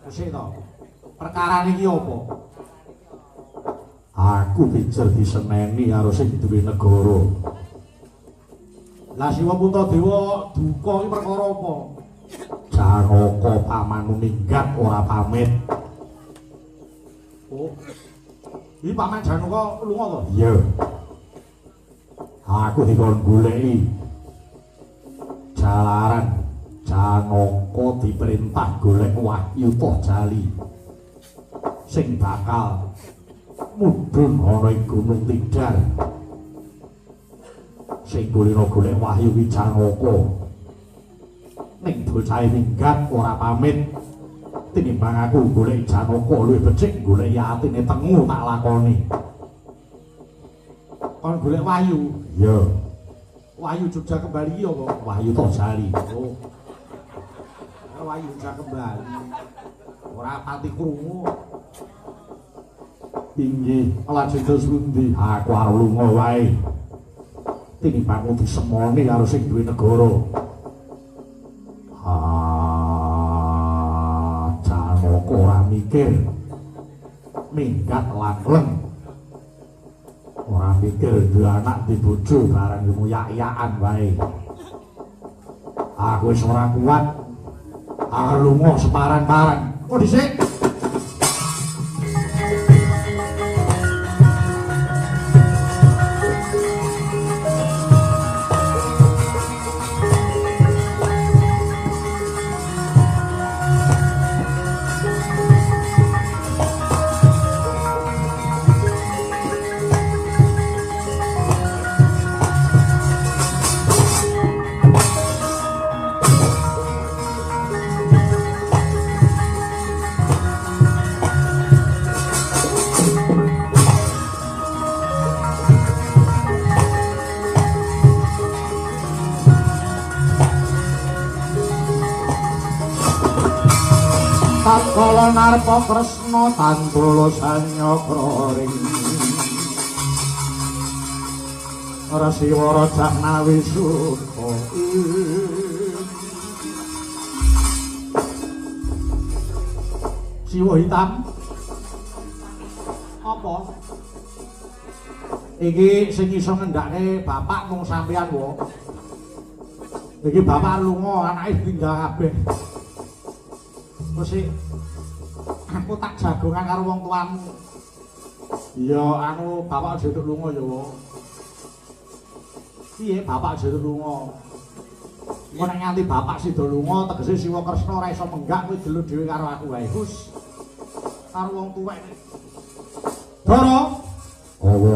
Sik to. Perkarane iki apa? Aku pijer diseneni karo sing duwe negara. Lah Siwa Puntadewa duka iki perkara apa? Janaka pamanmu minggat ora pamit. Oh. Iki paman Janaka lunga to? Iya. Aku dikon goleki. Jalaran Janaka diperintah golek Wahyu Tojali sing bakal mudhun ana ing Gunung Tidar. Sing kulino golek wahyu ki Janaka. Ning bocahe minggat ora pamit. Tinimbang aku golek Janaka luwih becik golek atine tengu tak lakoni. Kon golek wahyu? Iya. Wahyu Jogja kembali iki apa? Wahyu Tojali. Oh. Wahyu Jogja kembali. Ora pati krungu. Inggih, lajeng terus pundi? Aku arep lunga wae. Tinimbang disemoni karo sing duwe negara. Ah, Janaka ora mikir. Minggat langleng. Ora mikir duwe anak di bojo barang muyak-yakan wae. Aku wis ora kuat. Arep lunga separan-paran. Kok dhisik? Tatkala narpa Kresna tandula sanyakra ring Rasiwara Jahnawi suka. Siwa hitam apa? Iki sing iso ngendhake bapak mung sampeyan wae. Iki bapak lunga anake tinggal kabeh. Terus aku tak jagongan karo wong tuamu. Iya, anu bapak aja entuk lunga ya, Wong. Piye bapak aja entuk lunga? Engko nek nganti bapak sida lunga tegese Siwa Kresna ora iso menggak kowe delu dhewe karo aku wae. Hus. Karo wong tuwek. Dara. Owo.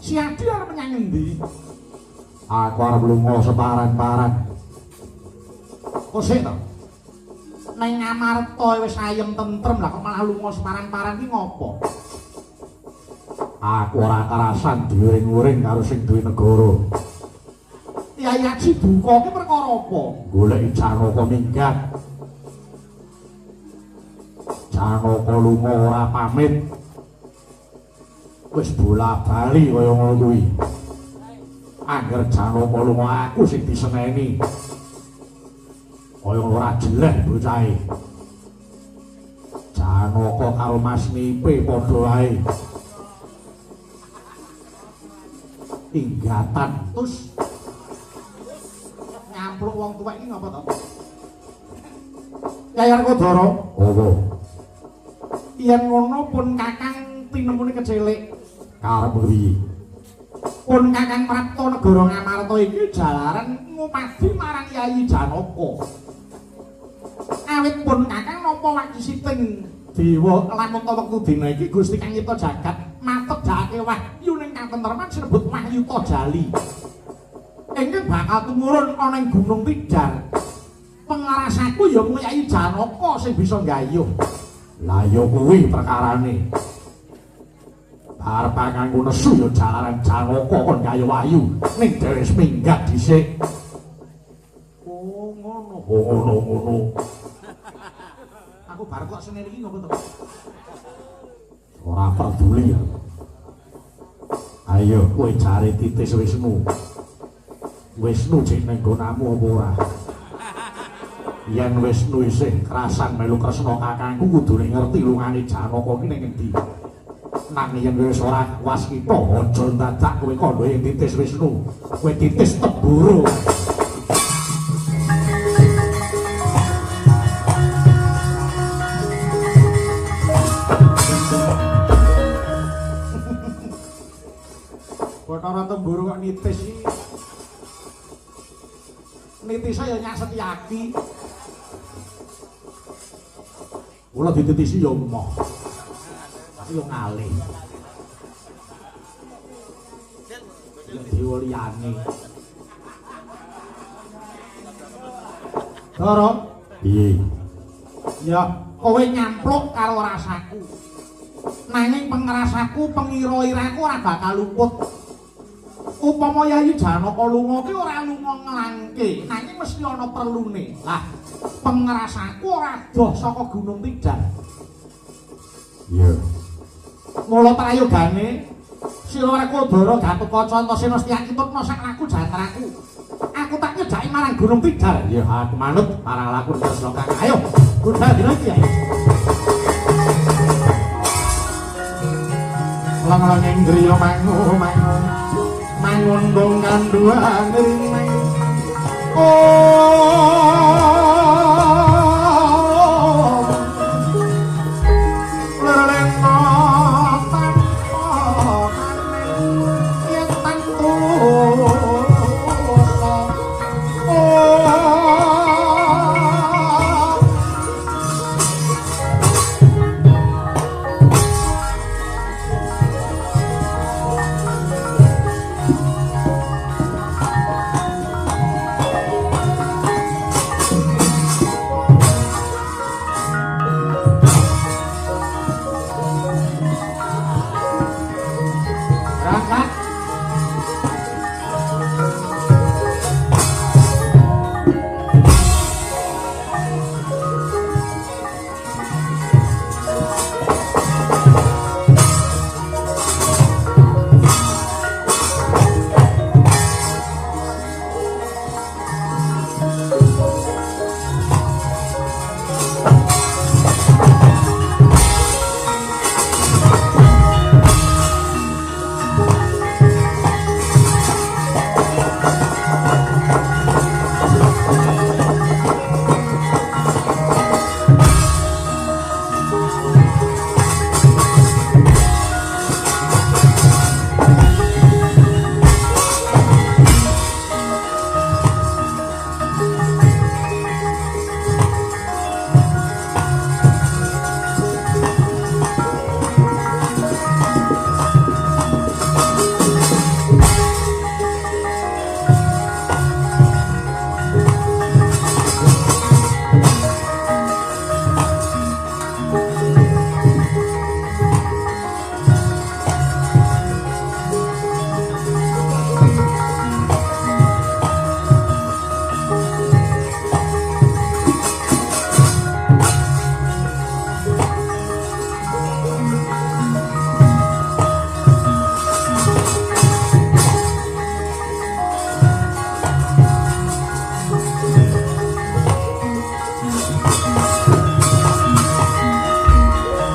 Si Adi arep menyang endi? Aku arep lunga separan-paran. Kok sik to? Neng Amarta wis ayem tentrem lah kok malah lunga separan-paran ki ngopo? Aku ora karasan diuring-uring karo sing duwe negara. Yai Aji duka ki perkara apa? Goleki Janaka minggat. Janaka lunga ora pamit. Wis bola-bali kaya ngono kuwi. Angger Janaka lunga aku sing diseneni. Kaya ora jeleh bocahe. Janaka karo Mas Nipe padha wae. Tinggatan terus ngampluk wong tuwek iki ngapa to? Yai Arkodara. Apa? Yen ngono pun Kakang tinemune kecelik. Karep piye? Pun Kakang prapta negara Ngamarta iki jalaran ngupadi marang Yai Janaka. Awit pun Kakang nampa wakisiting dewa lamun ta wektu dina iki Gusti Kang Nyipta jagat matedhake wahyu ning katentreman sinebut Wahyu Tojali. Ingkang bakal tumurun ana ing Gunung Tidar. Pengarasaku ya mung Yai Janaka sing bisa nggayuh. Lah ya kuwi perkarane. Arep kanggo nesu ya jalaran Janaka kon gayuh wahyu ning dhewe wis minggat dhisik. Oh ngono. Oh ngono ngono. Aku bar kok senen iki ngopo to? Ora peduli ya. Ayo kowe cari titis Wisnu. Wisnu jek ning nggonamu apa ora? Yen Wisnu isih krasan melu Kresna kakangku kudune ngerti lungane Janaka ki ning endi. Nanging yen wis ora waskita aja dadak kowe kandha yen titis Wisnu, kowe titis Temboro. Bathara Temboro kok nitis iki. Nitise ya nyak Setyaki. Kula dititisi ya emoh. Tapi yo ngalih. Ya dewa liyane. Dara, piye? Ya kowe nyampluk karo rasaku. Nanging pengrasaku, pengira-iraku ora bakal luput. Upama Yayi Janaka lunga ki ora lunga nglangke, nanging mesti ana perlune. Lah, pengrasaku ora adoh saka Gunung Tidar. Iya. Mula prayogane sira Werkudara Gatotkaca Antasena Setyaki tutna sak laku jantraku. Aku tak nyedhaki marang Gunung Tidar. Ya, aku manut marang laku Kresna Kakang. Ayo, budal dina iki ayo. Lang-langing griya mangu-mangu. Mangundung kandhuan ring. Oh. Lelena tanpa kanen yen tantu oh. Berangkat.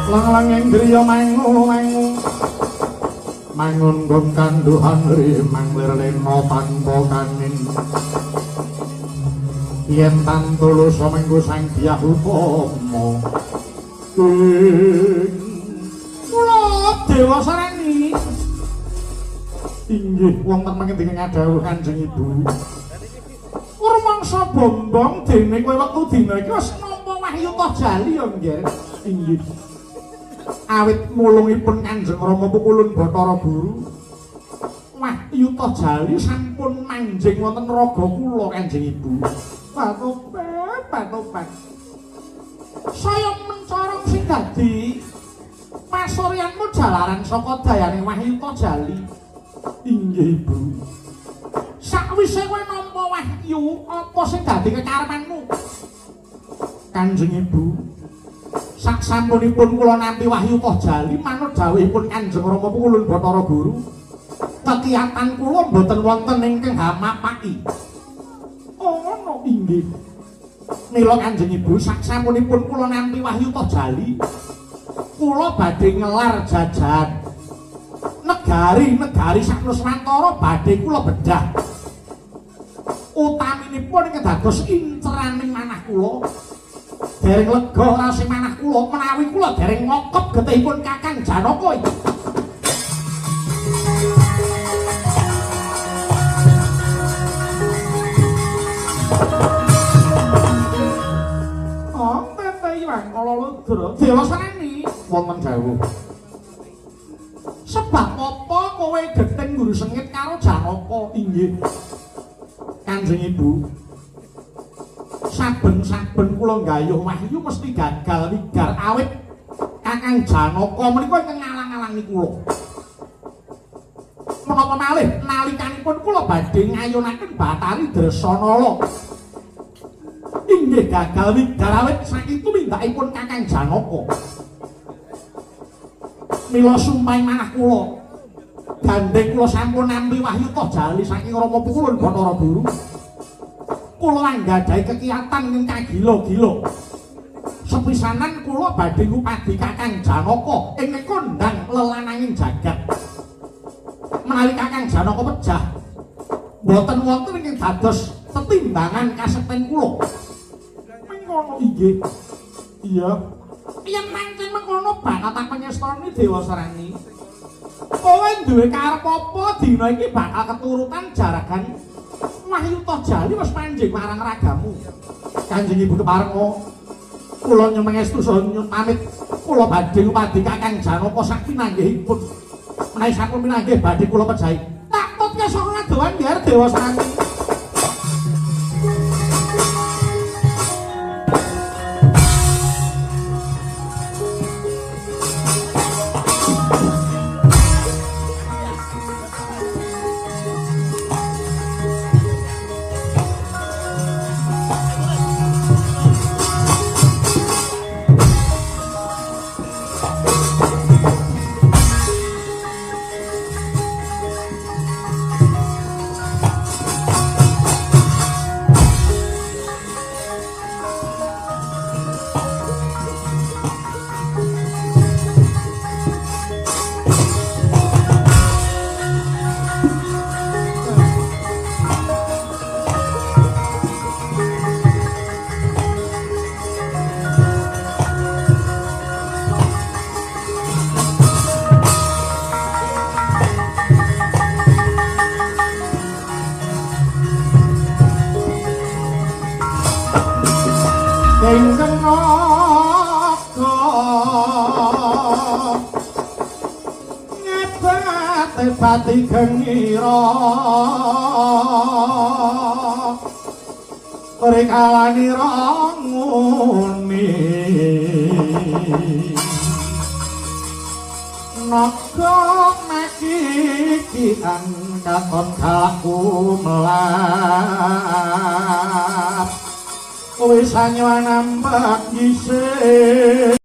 Lang-langing griya mangu-mangu. Mangundung kandhuhan rimang lir lena tanpa kanin. Yen tantulus mengku Sang Dyah Utama. Ing kula Dewa Sarani. Inggih wonten mangke ngadhawuh Kanjeng Ibu. Rumangsa bombong dene kowe wektu dina iki wis nampa wahyu Tohjali ya nggih. Inggih. Awit mulungipun Kanjeng Rama Pukulun Bathara Guru, wahyu Tohjali sampun manjing wonten raga kula Kanjeng Ibu. Patobat, patobat. Saya mencorong sing dadi pasuryanmu jalaran saka dayane wahyu Tohjali. Inggih Ibu. Sakwise kowe nampa wahyu, apa sing dadi kekarepanmu? Kanjeng Ibu, sak sampunipun kula nampi wahyu Tohjali manut dawuhipun Kanjeng Rama Pukulun Bathara Guru, kekiyatan kula mboten wonten ingkang hamapaki. Oh ngono inggih. Mila Kanjeng Ibu saksampunipun kula nampi wahyu Tojali, kula badhe ngelar jajan negari-negari sak Nuswantara badhe kula bedah. Utaminipun ingkang dados inceraning manah kula. Dereng lega rase manah kula menawi kula dereng ngokop getihipun Kakang Janaka iki. Oh, tete Iwang Kala Ludra. Dewa Sarani wonten dawuh. Sebab apa kowe gething guru sengit karo Janaka? Inggih. Kanjeng Ibu, saben-saben kula nggayuh wahyu mesti gagal wigar awit Kakang Janaka menika ingkang ngalang-alangi kula. Menapa malih nalikanipun kula badhe ngayunaken Bathari Dresanala. Inggih gagal wigar awit saking tumindakipun Kakang Janaka. Mila sumpahing manah kula, gandeng kula sampun nampi wahyu Tojali saking Rama Pukulun Bathara Guru. Kula anggadhahi kekiyatan ingkang kagila-gila. Sepisanan kula badhe ngupadi Kakang Janaka ingkang kondhang lelananging jagat. Menawi Kakang Janaka pejah, mboten wonten ingkang dados tetimbangan kasekten kula. Mengkono inggih. Iya. Yen pancen mengkono bakal tak pangestoni Dewa Sarani. Kowe duwe karep apa dina iki bakal keturutan jaragan wahyu Tojali wis manjing marang ragamu. Kanjeng Ibu keparenga kula nyuwun pangestu saha nyuwun pamit kula badhe ngupadi Kakang Janaka sak pinanggihipun. Menawi sampun pinanggih badhe kula pejahi. Tak tutke saka ngadohan biar Dewa Sarani. Pati gengira rikalanira nguni naga nakikian katon galakku melap wis anyuan ambek gisik.